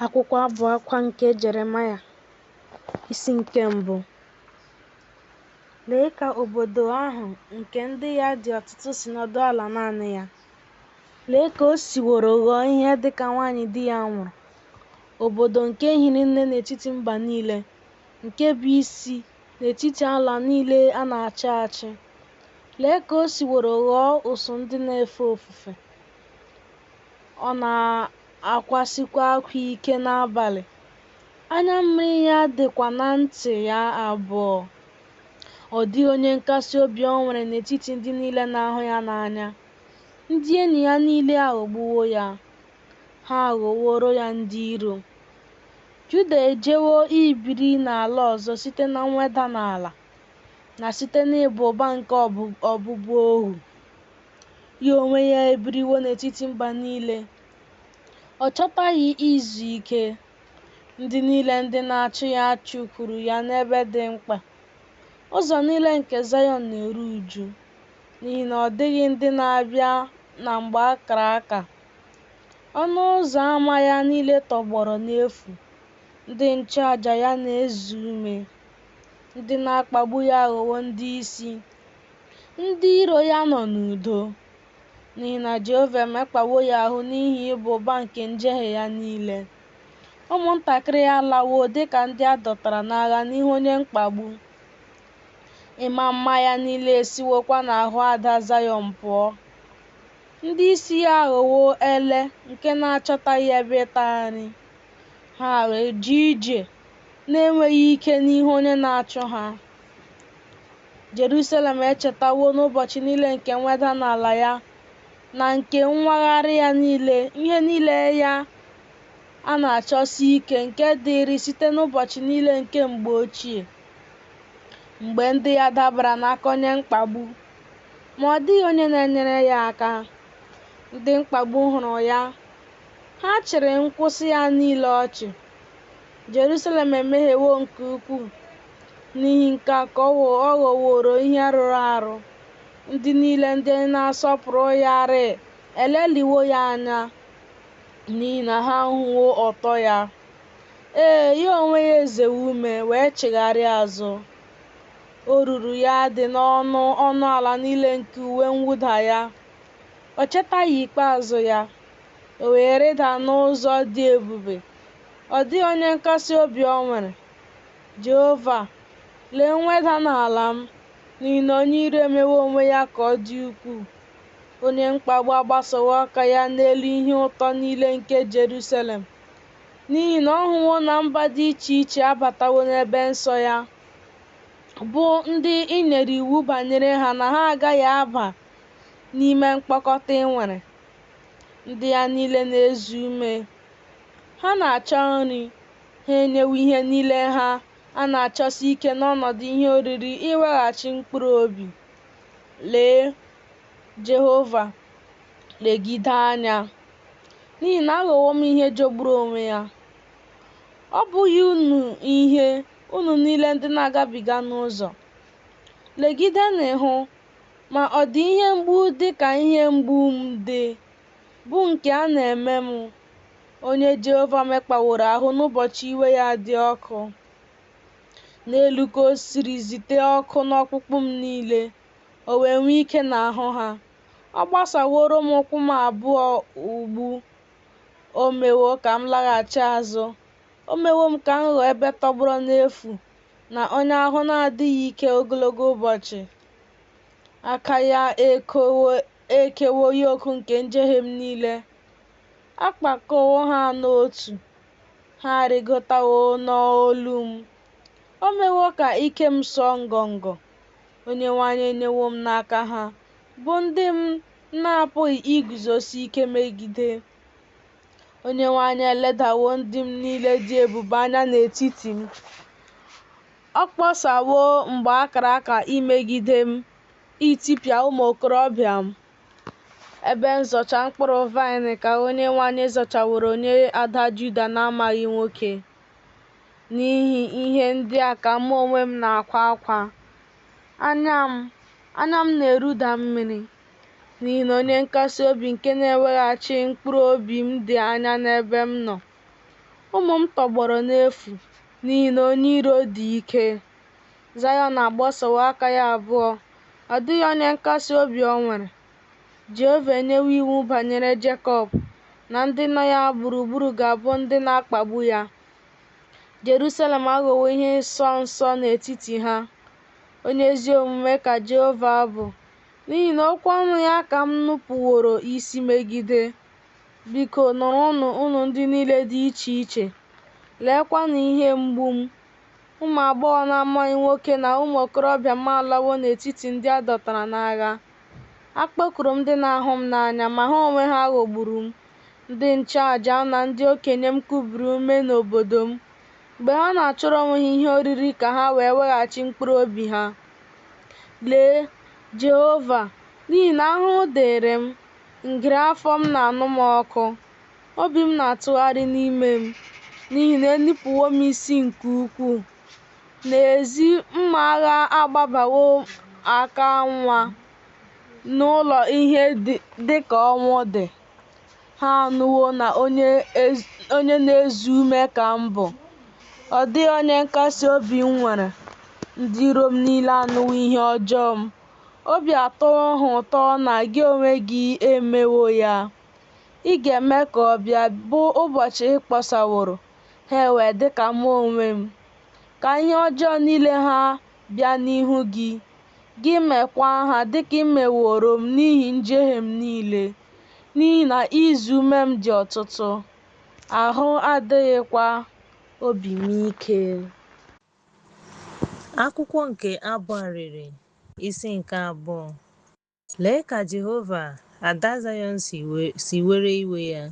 Akwụkwọ Abụ Akwa nke Jeremaya, isi nke mbụ. Lee ka obodo ahụ nke ndị ya dị ọtụtụ si nọdụ ala naanị ya! Lee ka o siworo ghọọ ihe dị ka nwaanyị di ya nwụrụ, obodo nke hiri nne n'etiti mba niile, nke bụ isi n'etiti ala niile a na-achị achị! Lee ka o siworo ghọọ ụsụ ndị na-efe ofufe! Ọ na-akwasikwa akwa ike n'abalị, anya mmiri ya dịkwa na ntị ya abụọ. Ọ dịghị onye nkasi obi o nwere n'etiti ndị niile na-ahụ ya n'anya. Ndị enyi ya niile aghọgbuwo ya, ha aghọworo ya ndị iro. Juda ejewo ibiri n'ala ọzọ site na mweda n'ala na site n'ịba ụba nke ọbụbụ ohu. Ya onwe ya ebiriwo n'etiti mba niile, ọ chọtaghị izu ike. Ndị niile ndị na-achụ ya chụkwuru ya n'ebe dị mkpa. Ụzọ niile nke Zayọn na-eru uju, n'ihi na ọ dịghị ndị na-abịa na mgbe a kara aka. Ọnụ ụzọ ámá ya niile tọgbọrọ n'efu, ndị nchụaja ya na-eze ume. Ndị na-akpagbu ya aghọwo ndị isi, ndị iro ya nọ n'udo, n'ihi na Jehova emekpawo ya ahụ n'ihi ịba ụba nke njehie ya niile. Ụmụntakịrị ya alawo dị ka ndị a dọtara n'agha n'ihu onye mkpagbu. Ịma mma ya niile esiwokwa n'ahụ ada Zayọn pụọ. Ndị isi ya aghọwo ele nke na-achọtaghị ebe ịta nri. Ha eje ije na-enweghị ike n'ihu onye na-achụ ha. Jerusalem echetawo n'ụbọchị niile nke mweda n'ala ya na nke mwagharị ya niile, ihe niile ya a na-achọsi ike nke dịrị site n'ụbọchị niile nke mgbe ochie, mgbe ndị ya dabara n'aka onye mkpagbu, ma ọ dịghị onye na-enyere ya aka. Ndị mkpagbu hụrụ ya, ha chịrị nkwụsị ya niile ọchị. Jerusalem emehiewo nke ukwuu, n'ihi nke a ka ọ ghọworo ihe rụrụ arụ. Ndị niile ndị na-asọpụrụ ya rịị eleliwo ya anya, n'ihi na ha ahụwo ọtọ ya. Ee, ya onwe ya ezewo ume, wee chigharịa azụ. Oruru ya dị n'ọnụ ọnụ ala niile nke uwe mwụda ya. O chetaghị ikpeazụ ya, o wee rịda n'ụzọ dị ebube. Ọ dịghị onye nkasi obi o nwere. Jehova, lee mweda n'ala m, n'ihi na onye iro emewo onwe ya ka ọ dị ukwuu. Onye mkpagbu agbasawo aka ya n'elu ihe ụtọ niile nke Jerusalem, n'ihi na ọ hụwo na mba dị iche iche abatawo n'ebe nsọ ya, bụ ndị i nyere iwu banyere ha na ha agaghị aba n'ime mkpọkọta i nwere. Ndị ya niile na-eze ume, ha na-achọ nri, ha enyewo ihe niile ha a na-achọsi ike n'ọnọdụ ihe oriri iweghachi mkpụrụ obi. Lee, Jehova, legide anya, n'ihi na aghọwo m ihe jọgburu onwe ya. Ọ bụghị unu ihe, unu niile ndị na-agabiga n'ụzọ. Legidenụ hụ ma ọ dị ihe mgbu dị ka ihe mgbu m dị, bụ nke a na-eme m, onye Jehova mekpaworo ahụ n'ụbọchị iwe ya dị ọkụ. N'elu ka o siri zite ọkụ n'ọkpụkpụ m niile, o wee nwee ike n'ahụ ha. Ọ gbasaworo m ụkwụ m abụọ ụgbụ, o mewo ka m laghachi azụ, o mewo m ka m ghọọ ebe tọgbọrọ n'efu na onye ahụ na-adịghị ike ogologo ụbọchị. Aka ya ekewo yoku nke njehie m niile, a kpakọwo ha n'otu, ha arịgotawo n'olu m. O mewo ka ike m sụọ ngọngọ. Onyenwe anyị enyewo m n'aka ha, bụ ndị m na-apụghị iguzosi ike megide. Onyenwe anyị eledawo ndị m niile dị ebube anya n'etiti m. Ọ kpọsawo mgbe a kara aka imegide m, itipịa ụmụ okorobịa m. Ebe nzọcha mkpụrụ vaịnị ka Onyenwe anyị zọchaworo nye ada Juda na-amaghị nwoke. N'ihi ihe ndị a ka mụ onwe m na-akwa akwa, anya m anya m na-eruda mmiri, n'ihi na onye nkasi obi nke na-eweghachi mkpụrụ obi m dị anya n'ebe m nọ. Ụmụ m tọgbọrọ n'efu, n'ihi na onye iro dị ike. Zayọn agbasawo aka ya abụọ, ọ dịghị onye nkasi obi o nwere. Jehova enyewo iwu banyere Jekọb, na ndị nọ ya gburugburu ga-abụ ndị na-akpagbu ya. Jeruselem aghọwo ihe ịsọ nsọ n'etiti ha. Onye ezi omume ka Jehova bụ, n'ihi na okwu ọnụ ya ka m nupụworo isi megide. Biko, nụrụnụ, unu ndị niile dị iche iche, leekwanụ ihe mgbu m. Ụmụ agbọghọ na-amaghị nwoke na ụmụ okorobịa m alawo n'etiti ndị a dọtara n'agha. Akpọkuru m ndị na-ahụ m n'anya, ma ha onwe ha ghọgburu m. Ndị nchụaja m na ndị okenye m kubiri ume n'obodo m, mgbe ha na-achọrọ onwe ha ihe oriri ka ha wee weghachi mkpụrụ obi ha. Lee, Jehova, n'ihi na ahụhụ dịịrị m, ngere afọ m na-anụ m ọkụ, obi m na-atụgharị n'ime m, n'ihi na enupụwo m isi nke ukwuu. N'ezi, mma agha agbabawo aka nwa n'ụlọ ihe dị ka ọnwụ dị. Ha anụwo na onye na-eze ume ka m bụ. Ọ dịghị onye nkasi obi m nwere. Ndị iro m niile anụwo ihe ọjọọ m. Obi atọwo ha ụtọ na gị onwe gị emewo ya. Ị ga-eme ka ọ bịa, bụ ụbọchị ị kpọsaworo, ha ewee dị ka mụ onwe m. Ka ihe ọjọọ niile ha bịa n'ihu gị, gị meekwa ha dị ka i mewooro m n'ihi njehie m niile. N'ihi na ize ume m dị ọtụtụ, ahụ adịghịkwa obi m ike. Akwụkwọ nke Abụ Arịrị, isi nke abụọ. Lee ka Jehova, ada Zayọn si were iwe ya!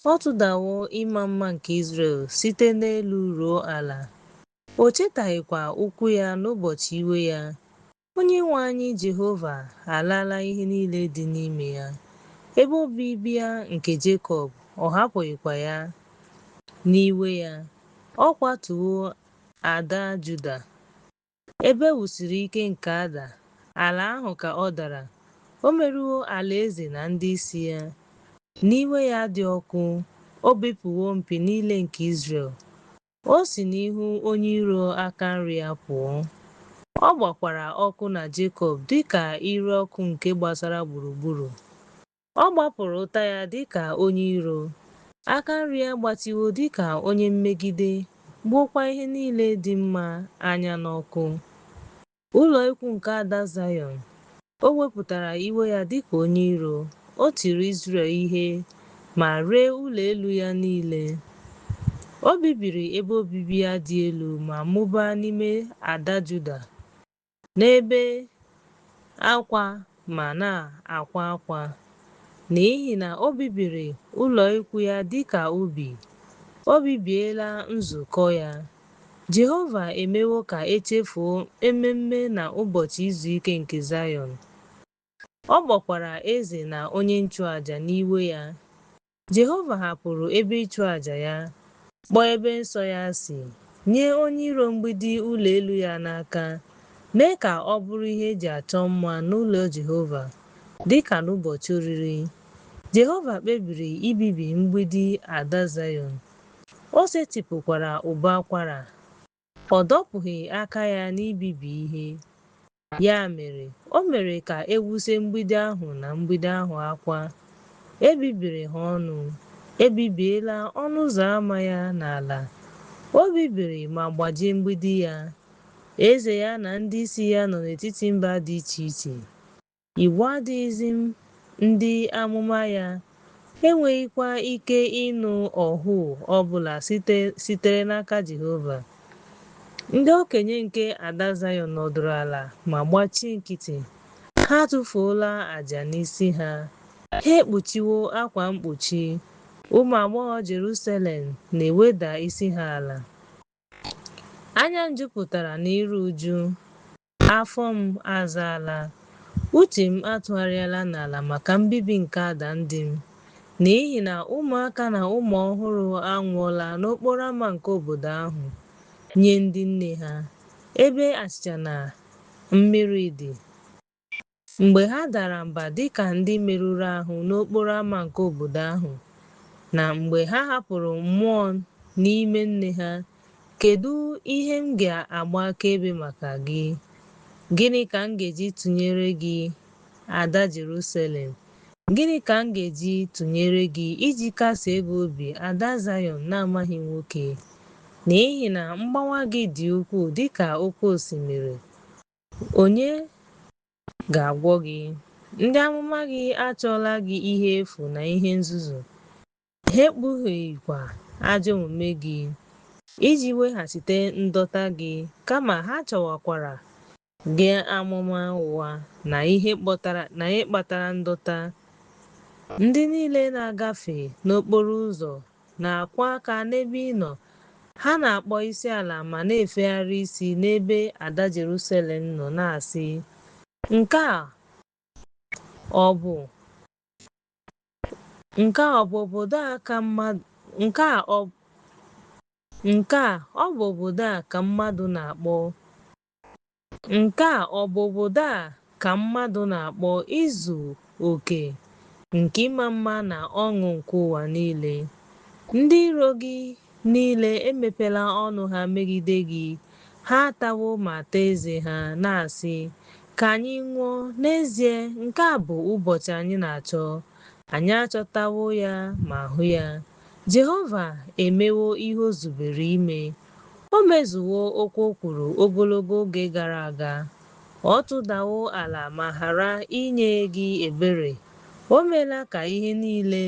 Ọ tụdawo ịma mma nke Izrel site n'elu ruo ala, o chetaghịkwa ukwu ya n'ụbọchị iwe ya. Onyenwe anyị Jehova alaala ihe niile dị n'ime ya, ebe obibi ya nke Jekọb, ọ hapụghịkwa ya n'iwe ya. Ọ kwatuwo ada Juda, ebe e wusiri ike nke ada, ala ahụ ka ọ dara. O merụwo alaeze na ndị isi ya. N'iwe ya dị ọkụ, o bepụwo mpi niile nke Izrel. O si n'ihu onye iro aka nri ya pụọ. Ọ gbakwara ọkụ na Jekọb dị ka ire ọkụ nke gbasara gburugburu. Ọ gbapụrụ ụta ya dị ka onye iro. Aka nri ya gbatịwo dị ka onye mmegide, gbuokwa ihe niile dị mma anya n'ọkụ. Ụlọ ikwu nke ada Zayọn, o wepụtara iwe ya dị ka onye iro. O tiri Izrel ihe ma ree ụlọ elu ya niile. O bibiri ebe obibi ya dị elu ma mụbaa n'ime ada Juda, na-ebe akwa ma na-akwa akwa, n'ihi na o bibiri ụlọikwu ya dị ka ubi, o bibiela nzukọ ya. Jehova emewo ka e chefuo ememme na ụbọchị izu ike nke Zayọn, ọ kpọkwara eze na onye nchụaja n'iwe ya. Jehova hapụrụ ebe ịchụaja ya, kpọọ ebe nsọ ya asị, nye onye iro mgbidi ụlọ elu ya n'aka, mee ka ọ bụrụ ihe e ji achọ mma n'ụlọ Jehova, dị ka n'ụbọchị oriri. Jehova kpebiri ibibi mgbidi ada Zayọn, o setịpụkwara ụbọ akwara. Ọ dọpụghị aka ya n'ibibi ihe. Ya mere, o mere ka e wusie mgbidi ahụ na mgbidi ahụ akwa. E bibiri ha ọnụ. E bibiela ọnụ ụzọ ama ya na ala. O bibiri ma gbajie mgbidi ya. Eze ya na ndị isi ya nọ n'etiti mba dị iche iche. Iwu adịghịzi ndị amụma ya enweghịkwa ike ịnụ ọhụụ ọ bụla sitere n'aka Jehova. Ndị okenye nke ada Zayọn nọdụrụ ala ma gbachie nkịtị. Ha atụfuola aja n'isi ha. Ha ekpuchiwo akwa mkpuchi. Ụmụ agbọghọ Jeruselem na-eweda isi ha ala. Anya m jupụtara n'iru uju, afọ m azaala, uche m atụgharịala n'ala maka mbibi nke ada ndị m, n'ihi na ụmụaka na ụmụ ọhụrụ anwụọla n'okporo ama nke obodo ahụ nye ndị nne ha, ebe achịcha na mmiri dị. Mgbe ha dara mba dị ka ndị merụrụ ahụ n'okporo ama nke obodo ahụ, na mgbe ha hapụrụ mmụọ n'ime nne ha, kedu ihe m ga-agba akaebe maka gị? Gịnị ka m ga-eji tụnyere gị, ada Jerusalem? Gịnị ka m ga-eji tụnyere gị iji kasie gị obi, ada Zayọn na-amaghị nwoke? N'ihi na mgbawa gị dị ukwuu dị ka oke osimiri. Onye ga-agwọ gị? Ndị amụma gị achọọla gị ihe efu na ihe nzuzu, ha ekpugheghịkwa ajọ omume gị iji weghachite ndọta gị, kama ha chọwakwara gị amụma ụgha na ihe kpatara ndọta. Ndị niile na-agafe n'okporo ụzọ na-akụ aka n'ebe ị nọ, ha na-akpọ isiala ma na-efegharị isi n'ebe ada Jerusalem nọ na-asị, Nke a ọ bụ obodo a ka mmadụ Nke a ọ bụ obodo a ka mmadụ na-akpọ Nke a ọ bụ obodo a ka mmadụ na-akpọ izu oke nke ịma mma na ọṅụ nke ụwa niile? Ndị iro gị niile emepeela ọnụ ha megide gị, ha atawo ma taa eze ha, na-asị, Ka anyị nwụọ, n'ezie, nke a bụ ụbọchị anyị na-achọ, anyị achọtawo ya ma hụ ya. Jehova emewo ihe o zubere ime. O mezuwo okwu o kwuru ogologo oge gara aga. Ọ tụdawo ala ma ghara inye gị ebere. O meela ka ihe niile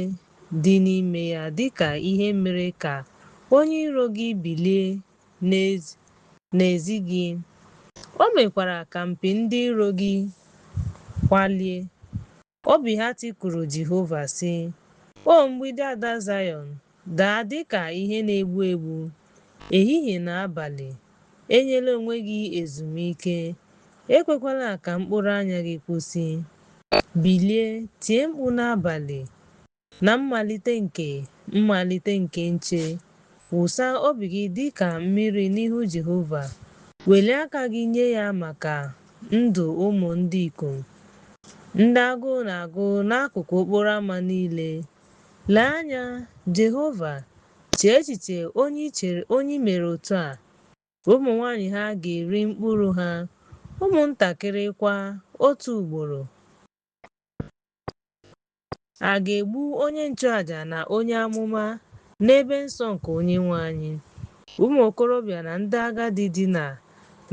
dị n'ime ya dị ka ihe mere ka onye iro gị bilie n'ezi gị. O mekwara ka mpi ndị iro gị kwalie. Obi ha tikuru Jehova, sị, O mgbidi ada Zayọn, daa dị ka ihe na-egbu egbu, ehihie na abalị, enyela onwe gị ezumike, ekwekwala ka mkpụrụ anya gị kwụsị. Bilie, tie mkpu n'abalị, na mmalite nke mmalite nke nche, wụsa obi gị dị ka mmiri n'ihu Jehova, welie aka gị nye ya maka ndụ ụmụ ndị ikom, ndị agụụ na-agụ n'akụkụ okporo ama niile. Lee anya, Jehova, chee echiche onye i mere otu a. Ụmụ nwanyị ha ga-eri mkpụrụ ha, ụmụntakịrị kwa, otu ugboro. A ga-egbu onye nchụaja na onye amụma n'ebe nsọ nke Onyenwe anyị. Ụmụ okorobịa na ndị agadi dina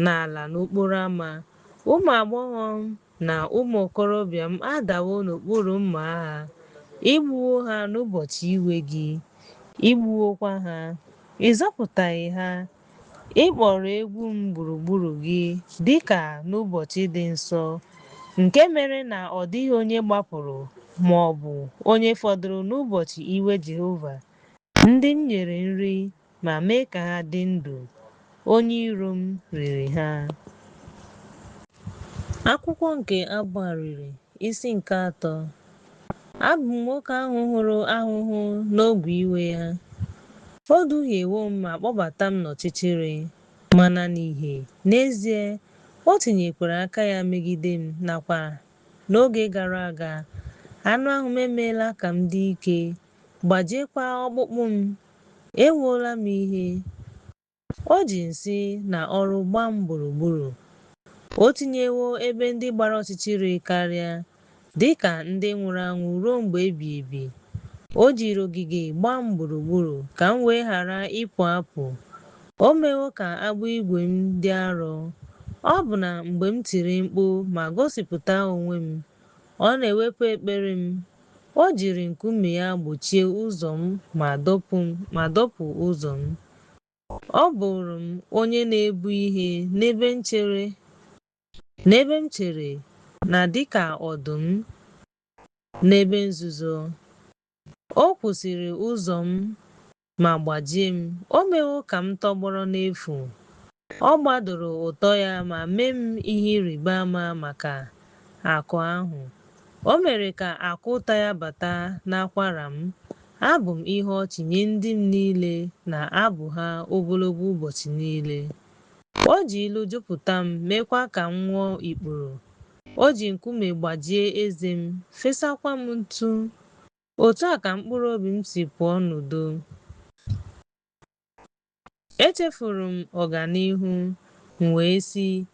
n'ala n'okporo ama. Ụmụ agbọghọ m na ụmụ okorobịa m adawo n'okpuru mma agha. I gbuwo ha n'ụbọchị iwe gị, i gbuwokwa ha, ị zọpụtaghị ha. Ị kpọrọ egwu m gburugburu gị dị ka n'ụbọchị dị nsọ, nke mere na ọ dịghị onye gbapụrụ ma ọ bụ onye fọdụrụ n'ụbọchị iwe Jehova, ndị m nyere nri ma mee ka ha dị ndụ, onye iro m riri ha. Akwụkwọ nke Abụ Arịrị, isi nke atọ. Abụ m nwoke ahụ hụrụ ahụhụ n'ogwe iwe ya. O duhiewo m ma kpọbata m n'ọchịchịrị, mana n'ìhè, n'ezie, o tinyekwara aka ya megide m, nakwa n'oge gara aga, anụ ahụ m emeela ka m dị ike, gbajiekwa ọkpụkpụ m. Ewuola m ihe. O ji nsị na ọrụ gbaa m gburugburu. O tinyewo ebe ndị gbara ọchịchịrị karịa, dị ka ndị nwụrụ anwụ ruo mgbe ebighị ebi. O jiri ogige gbaa m gburugburu ka m wee ghara ịpụ apụ. O mewo ka agbụ igwe m dị arọ. Ọbụna mgbe m tiri mkpu ma gosipụta onwe m, ọ na-ewepụ ekpere m. O jiri nkume ya gbochie ụzọ m ma dọpụ ụzọ m. Ọ bụrụ m onye na-ebu ihe n'ebe m chere na dị ka ọdụm n'ebe nzuzo. O kwụsịrị ụzọ m ma gbajie m, o mewo ka m tọgbọrọ n'efu. Ọ gbadoro ụtọ ya ma mee m ihe ịrịba ama maka akụ ahụ. O mere ka akụ ụta ya bata n'akwara m. Abụ m ihe ọchị nye ndị m niile na abụ ha ogologo ụbọchị niile. O ji ilu jupụta m, meekwa ka m ṅụọ ikpuru. O ji nkume gbajie eze m, fesakwa m ntụ. Otu a ka mkpụrụ obi m si pụọ n'udo. Echefuru m ọganihu, m wee sị,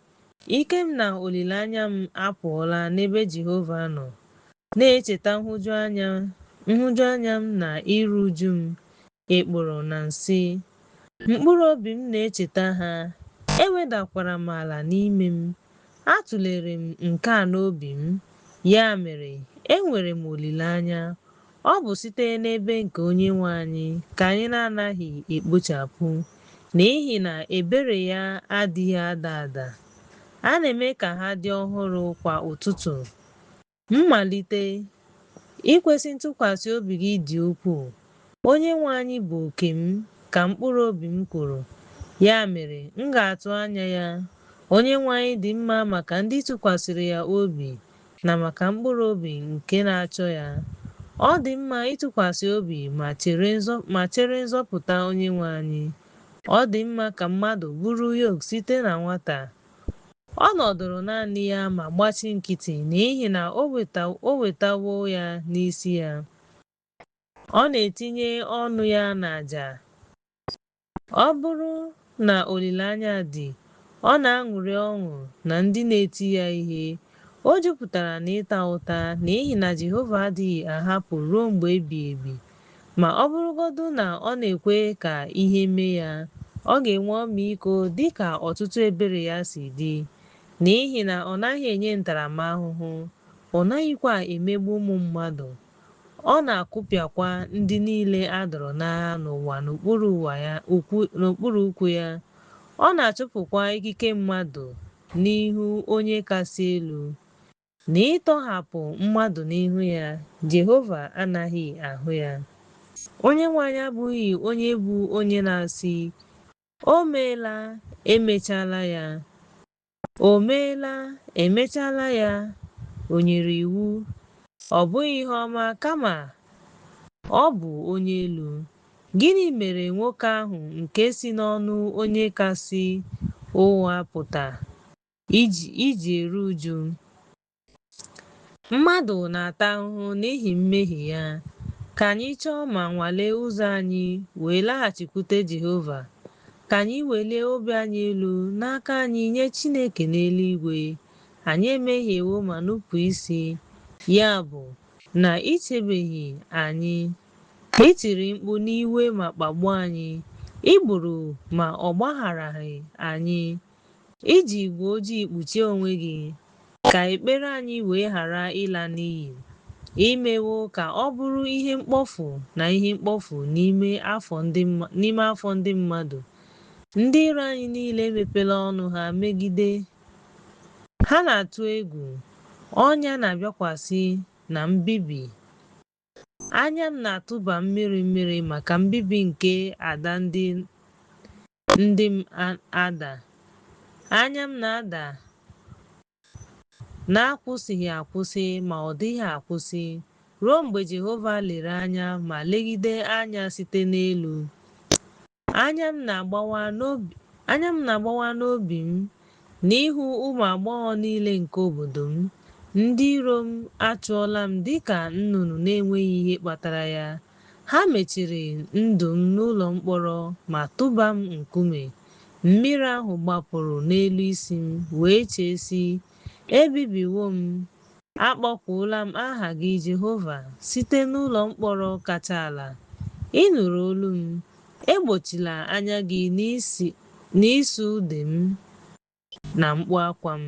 Ike m na olileanya m apụọla n'ebe Jehova nọ, na-echeta nhụjuanya m na iru uju m, ekporo na nsị. Mkpụrụ obi m na-echeta ha, ewedakwara m ala n'ime m. Atụlere m nke a n'obi m, ya mere enwere m olileanya. Ọ bụ site n'ebe nke Onyenwe anyị ka anyị na-anaghị ekpochapụ, n'ihi na ebere ya adịghị ada ada. A na-eme ka ha dị ọhụrụ kwa ụtụtụ. Mmalite, Ikwesị ntụkwasị obi gị dị ukwuu. Onyenwe anyị bụ oke m, ka mkpụrụ obi m kwuru. Ya mere, m ga-atụ anya ya. Onyenwe anyị dị mma maka ndị tụkwasịrị ya obi na maka mkpụrụ obi nke na-achọ ya. Ọ dị mma ịtụkwasị obi ma chere nzọpụta Onyenwe anyị. Ọ dị mma ka mmadụ buru yoke site na nwata. Ọ nọdụrụ naanị ya ma gbachi nkịtị n'ihi na o wetawo ya n'isi ya. Ọ na-etinye ọnụ ya n'aja. Ọ bụrụ na olileanya dị, ọ na-aṅụrị ọṅụ na ndị na-eti ya ihe. O jupụtara n'ịta ụta n'ihi na Jehova adịghị ahapụ ruo mgbe ebighị ebi. Ma ọ bụrụgodu na ọ na-ekwe ka ihe mee ya, ọ ga-enwe ọmịiko dị ka ọtụtụ ebere ya si dị, n'ihi na ọ naghị enye ntaramahụhụ, ọ naghịkwa emegbu ụmụ mmadụ. Ọ na-akụpịakwa ndị niile a dọọrọ n'agha n'ụwa n'okpuru ụkwụ ya. Ọ na-achụpụkwa ikike mmadụ n'ihu Onye Kasị Elu. N'ịtọhapụ mmadụ n'ihu ya, Jehova anaghị ahụ ya. Onyenwe anyị abụghị onye bụ onye na-asị, O meela, emechaala ya. O meela, emechaala ya. O nyere iwu. Ọ bụghị ihe ọma kama ọ bụ onye elu. Gịnị mere nwoke ahụ nke si n'ọnụ onye kasị ụwa pụta iji eru uju? Mmadụ na-ata ahụhụ n'ihi mmehie ya. Ka anyị chọọ ma nwalee ụzọ anyị wee laghachikwute Jehova. Ka anyị welie obi anyị elu na aka anyị nye Chineke n'eluigwe. Anyị emehiewo ma nupụ isi, ya bụ, na i chebeghị anyị. I tiri mkpu n'iwe ma kpagbuo anyị. I gburu ma ọ gbagharaghị anyị. I ji igwe ojii kpuchie onwe gị, ka ekpere anyị wee ghara ịla n'iyi. I mewo ka ọ bụrụ ihe mkpofu na ihe mkpofu n'ime afọ ndị mmadụ. Ndị iro anyị niile emepeela ọnụ ha megide. Ha na-atụ egwu, ọnya na-abịakwasị na mbibi. Anya m na-atụba mmiri mmiri maka mbibi nke ada ndị m ada. Anya m na-ada n'akwụsịghị akwụsị ma ọ dịghị akwụsị, ruo mgbe Jehova lere anya ma legide anya site n'elu. Anya m na-agbawa n'obi m n'ihu ụmụ agbọghọ niile nke obodo m. Ndị iro m achụọla m dị ka nnụnụ na-enweghị ihe kpatara ya. Ha mechiri ndụ m n'ụlọ mkpọrọ ma tụba m nkume. Mmiri ahụ gbapụrụ n'elu isi m wee chee sị, Ebibiwo m. Akpọkuola m aha gị, Jehova, site n'ụlọ mkpọrọ kacha ala. Ị nụrụ olu m. Egbochila anya gị n'ịsụ ude m na mkpu akwa m.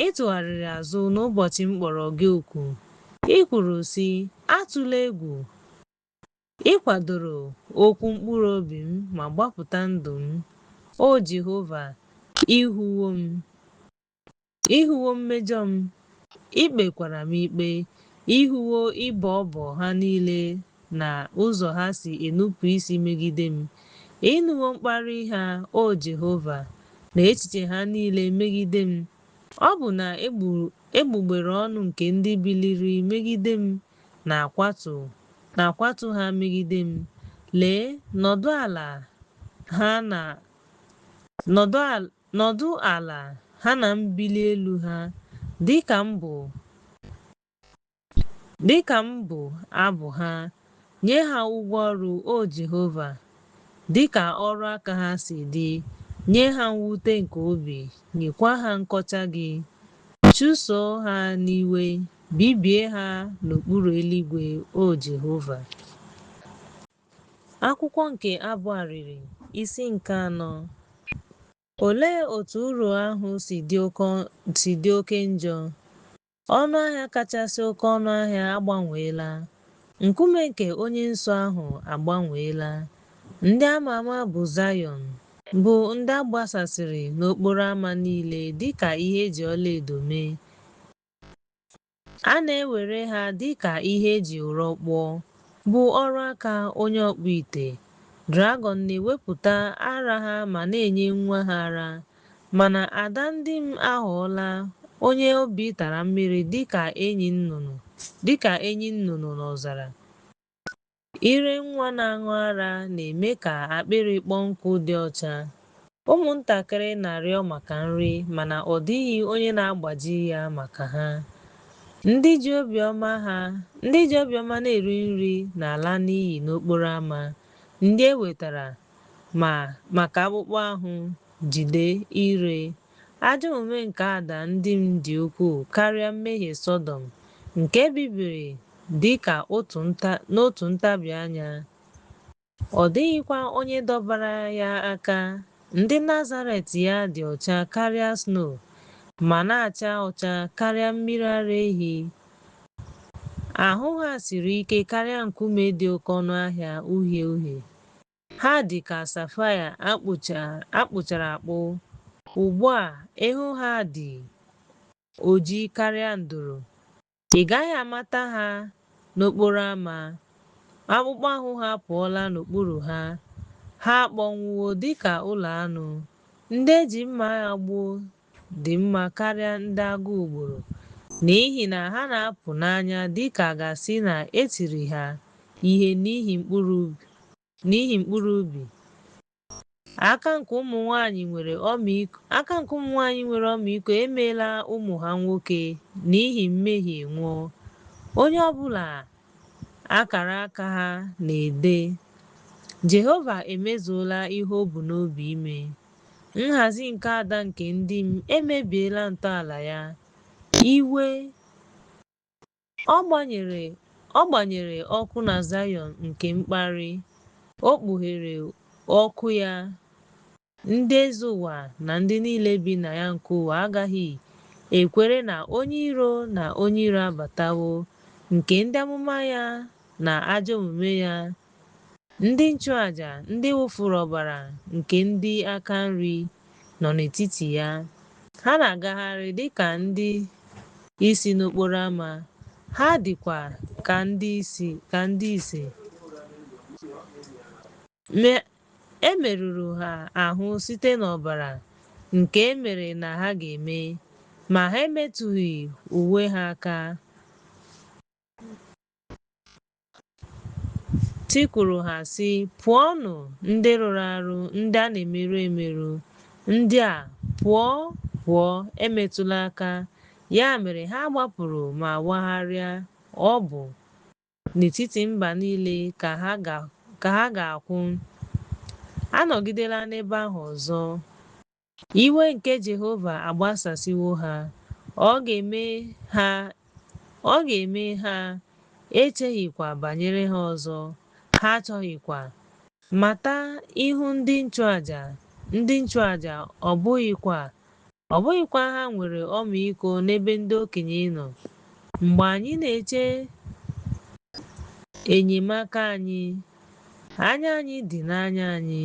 Ị tụgharịrị azụ n'ụbọchị m kpọrọ gị oku. Ị kwuru, sị, Atụla egwu. Ị kwadoro okwu mkpụrụ obi m ma gbapụta ndụ m. O Jehova, ị hụwo m. Ị hụwo mmejọ m, i kpekwara m ikpe. Ị hụwo ịbọ ọbọ ha niile na ụzọ ha si enupụ isi megide m. Ị nụwo mkparị ha, O Jehova, na echiche ha niile megide m. Ọ bụ na egbugbere ọnụ nke ndị biliri megide m na-akwatu ha megide m. Lee, nọdụ ala ha na mbili elu ha, dị ka m bụ abụ ha. Nye ha ụgwọ ọrụ, O Jehova. Dịka ọrụ aka ha si dị, nye ha mwute nke obi, nyekwa ha nkọcha gị. Chụsoo ha n'iwe, bibie ha n'okpuru eluigwe, O Jehova. Akwụkwọ nke Abụ Arịrị, isi nke anọ. Olee otú uru ahụ si dị oke njọ! Ọnụ ahịa kachasị oke ọnụ ahịa agbanweela, nkume nke Onye Nsọ ahụ agbanweela. Ndị a ma ama bụ Zayọn, bụ ndị a gbasasịrị n'okporo ama niile dị ka ihe e ji ọlaedo mee. A na-ewere ha dị ka ihe e ji ụrọ kpụọ, bụ ọrụ aka onye ọkpụite. Dragọn na-ewepụta ara ha ma na-enye nwa ha ara. Mana ada ndị m aghọọla onye obi tara mmiri dị ka enyi nnụnụ n'ọzara. Ire nwa na-aṅụ ara na-eme ka akpịrị ịkpọ nkụ dị ọcha. Ụmụntakịrị na-arịọ maka nri, mana ọ dịghị onye na-agbaji ya maka ha. Ndị ji obiọma na-eri nri na-ala n'iyi n'okporo ama, ndị e wetara ma maka akpụkpọ ahụ jide ire. Ajọ omume nke ada ndị m dị ukwuu karịa mmehie Sọdọm, nke e bibiri dị ka n'otu ntabi anya. Ọ dịghịkwa onye dọbara ya aka. Ndị Nazaret ya dị ọcha karịa snow, ma na-acha ọcha karịa mmiri ara ehi. Ahụ ha siri ike karịa nkume dị oke ọnụ ahịa uhie uhie. Ha dị ka safaia a kpụchara akpụ. Ugbu a ihu ha dị oji karịa nduru. Ị gaghị amata ha n'okporo ama. Akpụkpọ ahụ ha apụọla n'okpuru ha. Ha akpọnwụwo dị ka ụlọ anụ. Ndị e ji mma agha gbuo dị mma karịa ndị agụụ gburu, n'ihi na ha na-apụ n'anya dị ka a ga-asị na e tiri ha ihe n'ihi mkpụrụ ubi. Aka nke ụmụ nwanyị nwere ọmịiko emeela ụmụ ha nwoke n'ihi mmehie nwụọ. Onye ọ bụla akara aka ha na-ede. Jehova emezuola ihe o bu n'obi ime. Nhazi nke ada nke ndị m emebiela ntọala ya. Iwe Ọ gbanyere ọkụ na Zayọn nke mkparị, o kpughere ọkụ ya, ndị eze ụwa na ndị niile bi na ya nke ụwa agaghị ekwere na onye iro na onye iro abatawo, nke ndị amụma ya na ajọ omume ya, ndị nchụaja ndị wụfuru ọbara nke ndị aka nri nọ n'etiti ya. Ha na-agagharị dị ka ndị isi n'okporo ama, ha dịkwa ka ndị isi. E merụrụ ha ahụ site n'ọbara nke e mere na ha ga-eme, ma ha emetụghị uwe ha aka. Tikuru ha sị, Pụọnụ, ndị rụrụ arụ, ndị a na-emerụ emerụ, ndị a, pụọ, pụọ, emetụla aka. Ya mere ha gbapụrụ ma wagharịa, ọ bụ n'etiti mba niile ka ha ga-akwụ. Anọgidela n'ebe ahụ ọzọ. Iwe nke Jehova agbasasịwo ha, ọ ga-eme ha echeghịkwa banyere ha ọzọ, ha achọghịkwa. Mata ihu ndị nchụaja, ọ bụghịkwa ha nwere ọmịiko n'ebe ndị okenye nọ. Mgbe anyị na-eche enyemaka anyị, anya anyị dị n'anya anyị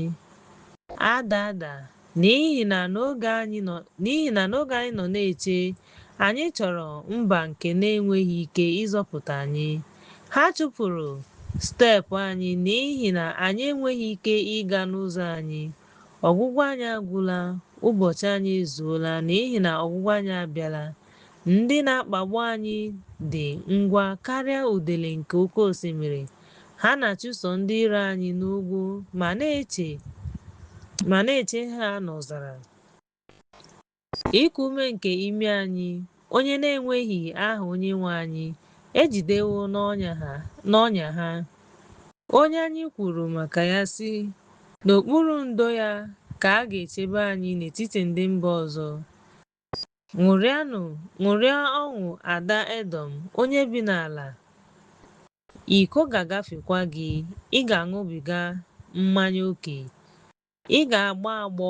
ada ada, n'ihi na n'oge anyị nọ na-eche, anyị chọrọ mba nke na-enweghị ike ịzọpụta anyị. Ha chụpụrụ steepụ anyị n'ihi na anyị enweghị ike ịga n'ụzọ anyị. Ọgwụgwụ anyị agwụla, ụbọchị anyị ezuola n'ihi na ọgwụgwụ anyị abịala. Ndị na-akpagbu anyị dị ngwa karịa udele nke oke osimiri. Ha na-achụso ndị iro anyị n'ugwu ma na-eche ha n'ọzara. Iku ume nke imi anyị, onye na-enweghị aha Onyenwe anyị, ejidewo n'ọnya ha. Onye anyị kwuru maka ya sị, N'okpuru ndo ya ka a ga-echebe anyị n'etiti ndị mba ọzọ. Ṅụrịanụ, ṅụrịa ọṅụ ada Edọm, onye bi n'ala. Iko ga-agafekwa gị, ị ga-aṅụbiga mmanya oke. Ị ga-agbọ agbọ,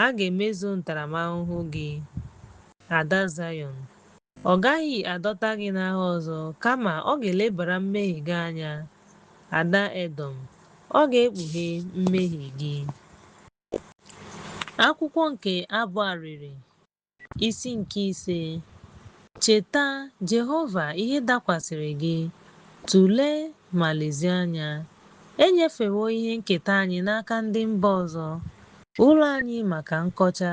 a ga-emezu ntaramahụhụ gị, ada Zayọn. Ọ gaghị adọta gị n'agha ọzọ, kama ọ ga-elebara mmehie gị anya, ada Edọm. Ọ ga-ekpughe mmehie gị. Akwụkwọ nke Abụ Arịrị, isi nke 5. Cheta, Jehova, ihe dakwasịrị gị, tụlee ma lezie anya. E nyefewo ihe nketa anyị n'aka ndị mba ọzọ, ụlọ anyị maka nkọcha,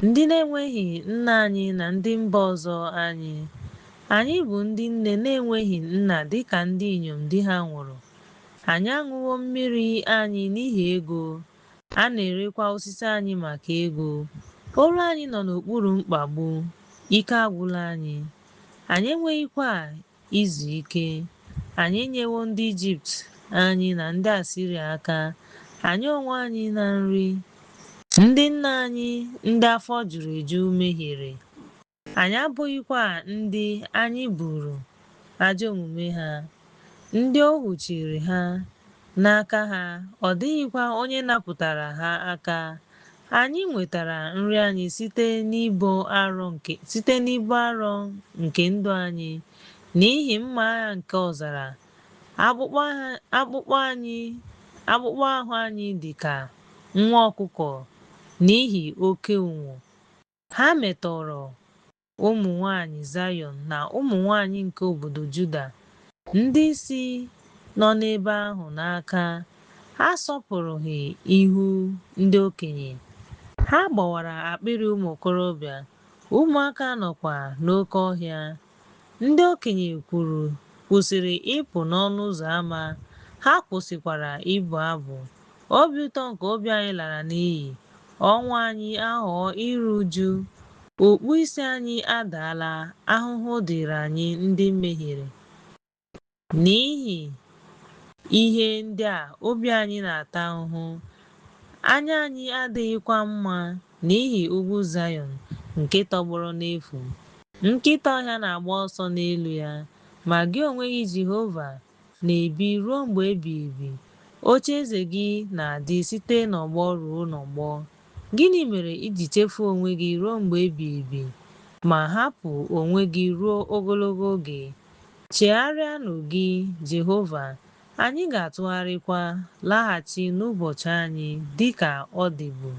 ndị na-enweghị nna anyị na ndị mba ọzọ anyị. Anyị bụ ndị nne na-enweghị nna dị ka ndị inyom di ha nwụrụ. Anyị aṅụwo mmiri anyị n'ihi ego, a na-erekwa osisi anyị maka ego. Olu anyị nọ n'okpuru mkpagbu, ike agwụla anyị, anyị enweghịkwa izu ike. Anyị enyewo ndị Ijipt anyị na ndị Asiria aka, anyị onwe anyị na nri. Ndị nna anyị ndị afọ juru eju mehiere, anyị abụghịkwa ndị anyị buuru ajọ omume ha. Ndị ohu chịịrị ha n'aka ha, ọ dịghịkwa onye napụtara ha aka. Anyị nwetara nri anyị site n'ibu arọ nke ndụ anyị, n'ihi mma agha nke ọzara. Akpụkpọ ahụ anyị dị ka nwa ọkụkọ n'ihi oke ụnwụ. Ha metọrọ ụmụ nwanyị Zayọn na ụmụ nwanyị nke obodo Juda, ndị isi nọ n'ebe ahụ n'aka. Ha asọpụrụghị ihu ndị okenye. Ha gbawara akpịrị ụmụ okorobịa, ụmụaka nọkwa n'oke ọhịa. Ndị okenye kwụsịrị ịpụ n'ọnụ ụzọ ama, ha kwụsịkwara ịbụ abụ. Obi ụtọ nke obi anyị lara n'iyi, ọṅụ anyị aghọọ iru uju, okpu isi anyị adaala, ahụhụ dịrị anyị ndị mehiere. N'ihi ihe ndị a obi anyị na-ata ahụhụ, anya anyị adịghịkwa mma n'ihi ugwu Zayọn nke tọgbọrọ n'efu. Nkịta ọhịa na-agba ọsọ n'elu ya, ma gị onwe gị, Jehova, na-ebi ruo mgbe ebighị ebi, ocheeze gị na-adị site n'ọgbọ ruo n'ọgbọ. Gịnị mere i ji chefuo onwe gị ruo mgbe ebighị ebi ma hapụ onwe gị ruo ogologo oge? Chegharịanụ gị, Jehova, anyị ga-atụgharịkwa laghachi n'ụbọchị anyị dị ka ọ dịbu.